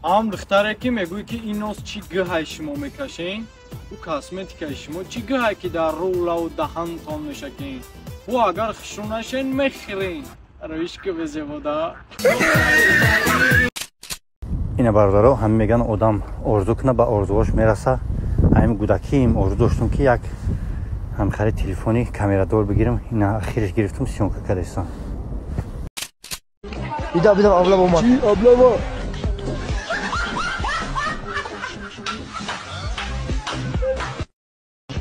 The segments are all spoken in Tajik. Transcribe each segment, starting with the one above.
Ам духтаре ки мегӯй ки ин нос чӣ гӯҳай шумо мекашен, ӯ косметикаи шумо чӣ гӯҳай ки дар рӯлаву даҳантон мешакен. Ӯ агар хушрӯ нашен мехӯрен. Равиш ки безебода. Ина бародаро, ҳама меган одам орзу куна ба орзуош мераса. Ҳамин гудакиим орзу доштум ки як ҳамхари телефони камерадор бигирам. Ина ахириш гирифтум, съёмка кардастам. Бида, бида, аблава омад. Чӣ аблава?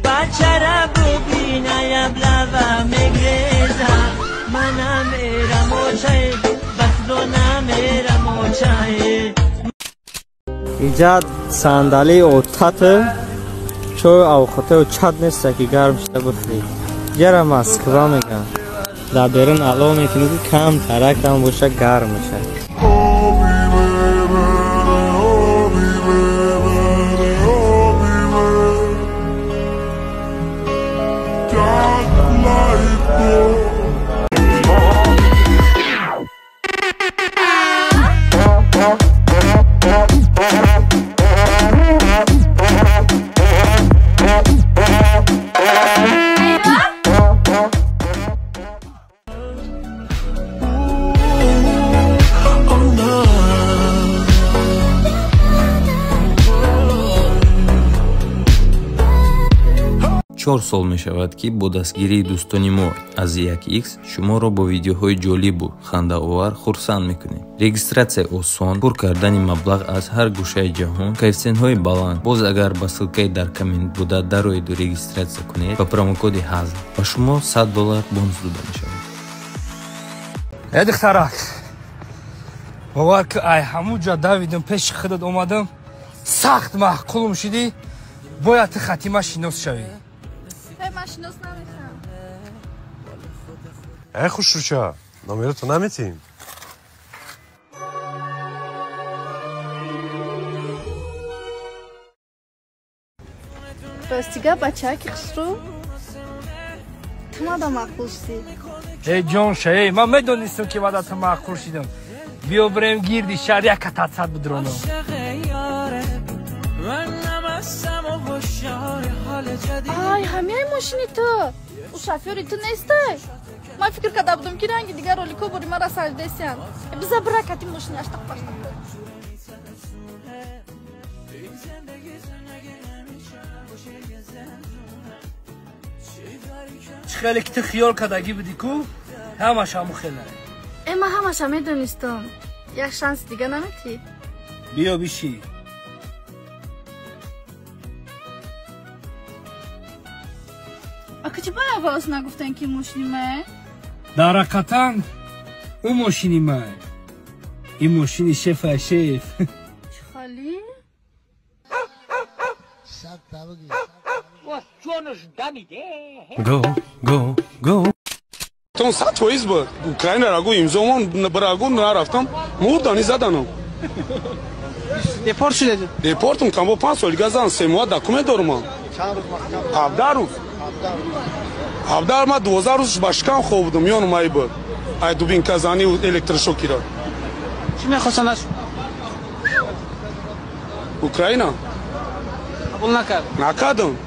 Бачара бубинай аблава мегреза, мана мерамочай, басро намерамочай. Иҷа сандалии отату чою авхотаю чат неста ки гарм шуда бихӯрӣ. Иҷара Москва мегӯянд. Дар берун алов мекунӣ ки кам таракам боша гарм мешавад. Чор сол мешавад ки бо дастгирии дӯстони мо аз 1x шуморо бо видеоҳои ҷолибу хандаовар хурсанд мекунем. Регистратсия осон, пур кардани маблағ аз ҳар гӯшаи ҷаҳон, коэффисиентҳои баланд. Боз агар ба ссилкаи дар коммент буда дароеду регистратсия кунед, ба промокоди ҳазл ба шумо $100 бонус дода мешавад. Э духтарак, бовар ки ай ҳамун ҷо давидам пеши худат омадам, сахт маъқулум шудӣ, бояд ту хатима шинос шавӣ. Ман шинос намешам. Э хушрӯча, номерато наметиҳем? Ростига бачаки хушрӯ, ту мада маъқул шудӣ. Э ҷонша, э ман медонистам ки мада ту маъқул шудам. Биё бирем гирди шаҳр як кататсад бидронам. Ай, ҳамяи мошини ту. Ӯ шофёри ту нестай. Ман фикр карда будам ки ранги дигар ролико бори мара саҷдесиянд. Биза бира кати мошини аштақ паштақ. Чӣ хеле ки ту хиёл кардагӣ будӣ ку, ҳамаш ҳамун хеле. Э, ман ҳамаша медонистам. Як шанс дига наметиҳӣ? Биё бишӣ. Ака чӣ баъд аввалаш нагуфтан ки мошини мае? Дар ҳақиқатан ӯ мошини мае. Ин мошини шефа шеф. Чӣ хали? Го, го, го. Тон 100% буд. Украина рагу имзомон барагу нарафтам, мурдани заданам. Депорт шудед? Депортум кам бо 5 сол дига зан, 3 моҳ документ дорум ман. 17 рӯз. 17 ман 12 рӯз ба шикам хоб будам, ёнум ай буд. Ай дубинказани электрошокира. Чӣ мехостанд аз Украина? Қабул накард? Накардам.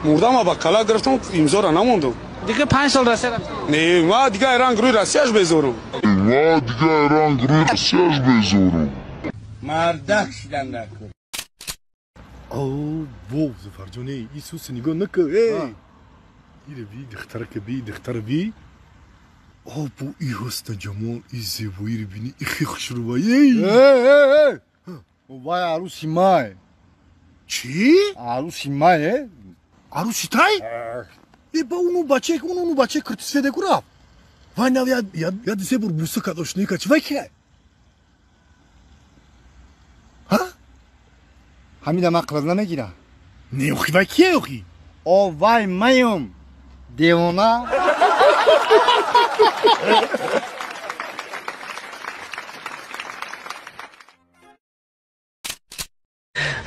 Мурдам ба қала гирифтам, имзора намондам. Дига 5 сол Россия рафтам. Не, ман дига ранг рӯи Россияш безорам. Ман дига ранг рӯи Россияш безорам. Мардак шидан накун. О, вов, Зафарҷоне, Исус нигоҳ накун, эй! Ире би, духтарака би, духтара би. О, бо и ҳусна ҷамол, и зебоиро бини, и хе хушрӯба, эй! Эй, эй, эй! Вай арӯси май. Чӣ? Арӯси май, э? Арӯси тай? Э, ба уну бачае, уну бачае киртисфеде ку рафт. Вай нав я се бор буса кард, ошноӣ кард. Чӣ вай кия? Ҳа? Ҳамида ман қилад намегира. Не, охи вай кия охи? О, вай маём. Девона.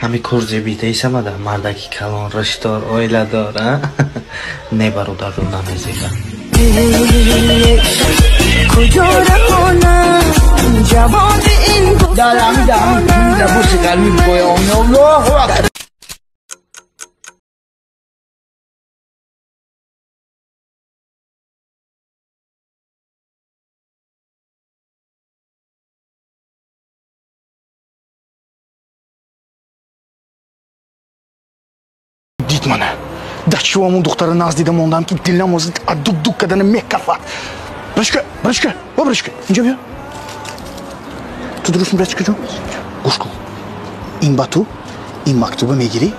Ҳами кор зебидаисамада мардаки калон, рашдор, оиладор, а? Не, бародарро намезеба. Куҷо равонам ҷавоби ин Дар ҳамин Дид мана. Да чего ҳамон духтара наз дида мондам, ки дилам озид дук-дук кардана мекафад. Брачка, брачка, о брачка, инҷа биё. Ту дуруст брачка ҷон? Гӯш кун. Ин ба ту ин мактуба мегирӣ,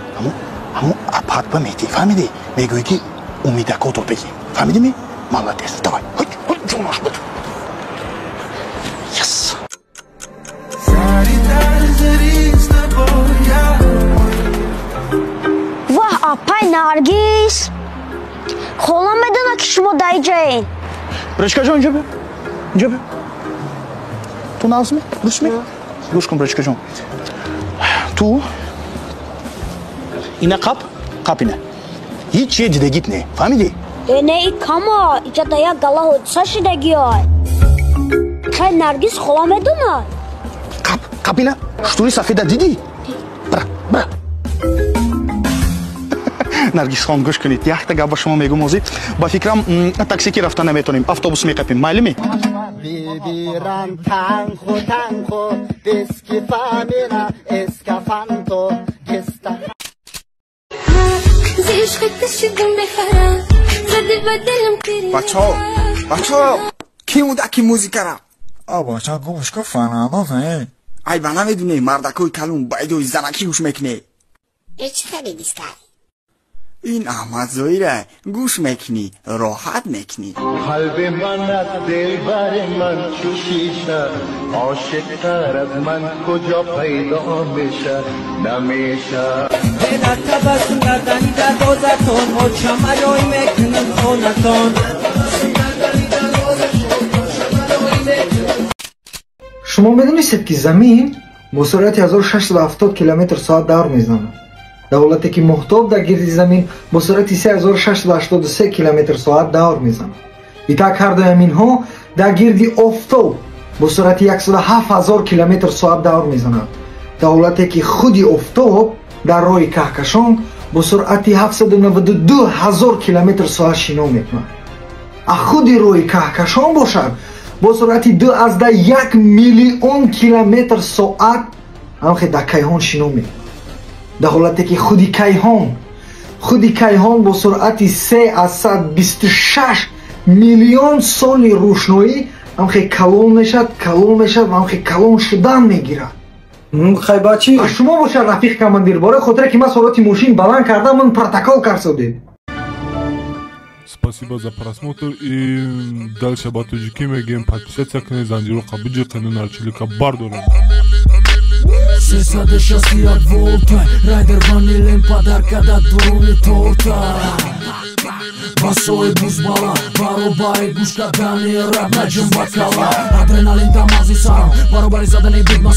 ҳамон апатба медиҳӣ, фаҳмидӣ? Мегӯӣ ки умидако дод бигӣ. Фаҳмидӣ ми? Молодец. Давай. Ҳой, ҳой, ҷонош ба ту. Yes. Ваҳ, апай Наргиз, хола медонад, ки шумо дар иҷаен. Брачка ҷон, инҷа биё. Инҷа биё. Ту нағзми? Дурустми? Гӯш кун, брачка ҷон. Ту ина қап, қап ина. Ҳеҷ чие дидагит не, фаҳмидӣ? Э, не, и кама, иҷа да як гала ҳодиса шидагиай. Хай, Наргиз хола медонад. Қап, қап ина. Штури сафеда дидӣ? Бра, бра. Наргисхон, гӯш кунед, якта гап ба шумо мегӯм ҳозир. Ба фикрам, такси ки рафта наметонем, автобус меқапем, майлими? Бачаҳо, бачаҳо, ким буда ки музикара? А бача, гӯш ку, фанамозе. Ай, ба намедунӣ, мардакои калон байдои занакӣ гӯш мекунӣ. Чӣ харидиста? Ин Аҳмадзоира гӯш мекунӣ, роҳат мекунӣ. Қалби ман аз дилбари ман чу шиша, ошиқтар аз ман куҷо пайдо меша, намеша. Табассум кардани дарвозатон, очамаёй мекунам хонатон. Шумо медонистед, ки замин бо суръати 1670 километр соат давр мезанад, дар ҳолате ки моҳтоб дар гирди замин бо суръати 3683 километр соат давр мезанад? Итак, ҳардуи ҳаминҳо дар гирди офтоб бо суръати 107 000 километр соат давр мезанад, дар ҳолате ки худи офтоб дар роҳи каҳкашон бо суръати 792 ҳазор километр соат шино мекунад, а худи роҳи каҳкашон бошад, бо суръати 2,1 миллион километр соат ҳамхе дар кайҳон шино мекунад, дар ҳолате ки худи кайҳон бо суръати 3,26 миллион соли рӯшноӣ ҳамхе калон мешавад, калон мешавад ва ҳамхе калон шудан мегирад. Хай, бачи. А шумо бошад, рафиқ командир, бораи хотире ки ман суръати мошин баланд кардам, ман протокол карсодед. Спасибо за просмотр и дальше ба тоҷикӣ мегӯем: подписаться кунед, занҷироқа биҷиқену нарчилика бардорем. 361 волта, райдер ванилем падарка да дуруни торта. Басои бузбала баробари гӯш кардани рап, наҷум ба кала, адреналин дар мағзи сарам баробари задани бигма.